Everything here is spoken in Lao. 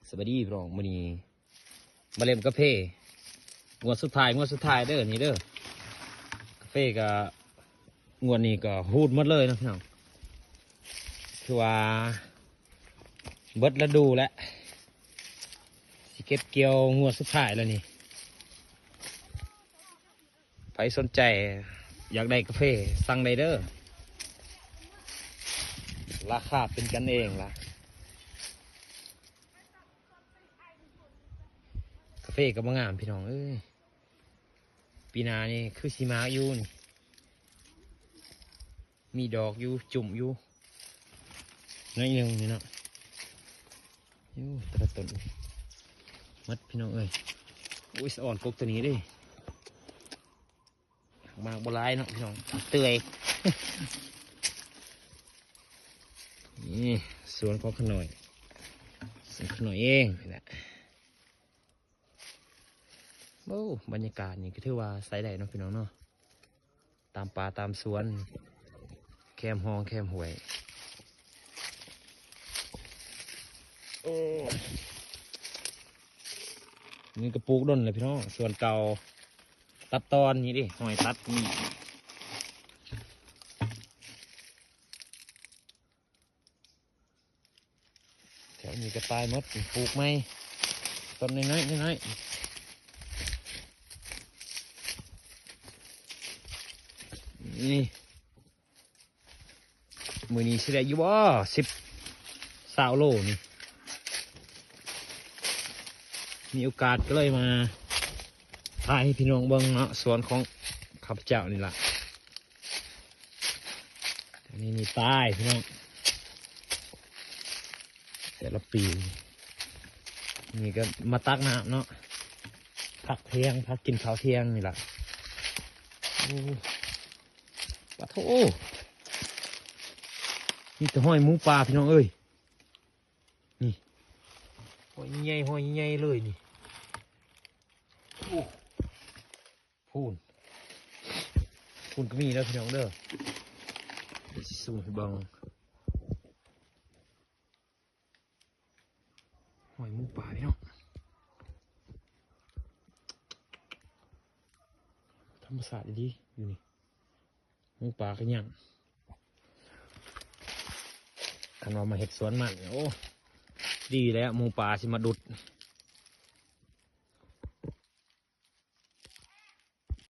ສະບາຍດີພີ່ນ້ອງ ມື້ນີ້ມາເລັມກາເຟ ງວດສຸດທ້າຍ ງວດສຸດທ້າຍເດີ ນີ້ເດີ ກາເຟກະ ງວດນີ້ກະຮູດໝົດເລີຍເນາະພີ່ນ້ອງ ຄືວ່າເບິດລະດູແລ້ວ ຊິເກັບກ່ຽວງວດສຸດທ້າຍແລ້ວນີ້. ໃຜສົນໃຈຢາກໄດ້ກາເຟສັ່ງໄດ້ເດີ ລາຄາເປັນກັນເອງລະ ກາເຟກະບໍ່ງາມພີ່ນ້ອງເອີຍ ປີໜ້ານີ້ຄືຊິມາກຢູ່ນີ້ ມີດອກຢູ່ ຈຸ້ມຢູ່ ໜ້ອຍໜຶ່ງນີ້ເນາະ ໂອ້ ແຕ່ລະຕົ້ນໝົດພີ່ນ້ອງເອີຍ ໂອ້ຍ ສະອອນກົກໂຕນີ້ເດ້ ໝາກບໍ່ຫຼາຍເນາະພີ່ນ້ອງ ເປື່ອຍ ນີ້ສວນຂອງຂະນ້ອຍ ສວນຂະນ້ອຍເອງນີ້ແຫຼະ. ໂອ້ ບັນຍາກາດນີ້ກະຖືວ່າໃຊ້ໄດ້ເນາະພີ່ນ້ອງເນາະ ຕາມປ່າຕາມສວນ ແຄມຮ່ອງແຄມຫ້ວຍ ໂອ້ ນີ້ກະປູກດົນແລ້ວພີ່ນ້ອງ ສວນເກົ່າ ຕັດຕອນນີ້ເດ້ ຫ້ອຍຕັດນີ້ ແຖວນີ້ກະຕາຍໝົດ ປູກໃໝ່ ຕົ້ນນ້ອຍໆ ນ້ອຍໆ ນີ້ ມື້ນີ້ຊິໄດ້ຢູ່ບໍ່ ສິບ ຊາວໂລນີ້ ມີໂອກາດກະເລີຍມາຖ່າຍໃຫ້ພີ່ນ້ອງເບິ່ງເນາະ ສວນຂອງຂ້າພະເຈົ້ານີ້ລະ. ອັນນີ້ນີ້ຕາຍພີ່ນ້ອງ ແຕ່ລະປີ ນີ້ກະມາຕັກນ້ຳເນາະ ພັກທ່ຽງ ພັກກິນເຂົ້າທ່ຽງນີ້ລະ ໂອ້ ປາໂທ້ ມີແຕ່ຫ້ອຍໝູປ່າພີ່ນ້ອງເອີຍ ນີ້ ຫ້ອຍໃຫຍ່ ຫ້ອຍໃຫຍ່ເລີຍນີ້ ໂອ້ ພຸ້ນ ພຸ້ນກະມີເດີພີ່ນ້ອງເດີ ຊິຊູມໃຫ້ເບິ່ງ ຫ້ອຍໝູປ່າພີ່ນ້ອງ ທຳມະຊາດອີ່ຫຼີຢູ່ນີ້ ໝູປ່າກະຍັງ ຄັນວ່າມາເຮັດສວນມັນ ໂອ້ ດີແລ້ວ ໝູປ່າຊິມາດຸດ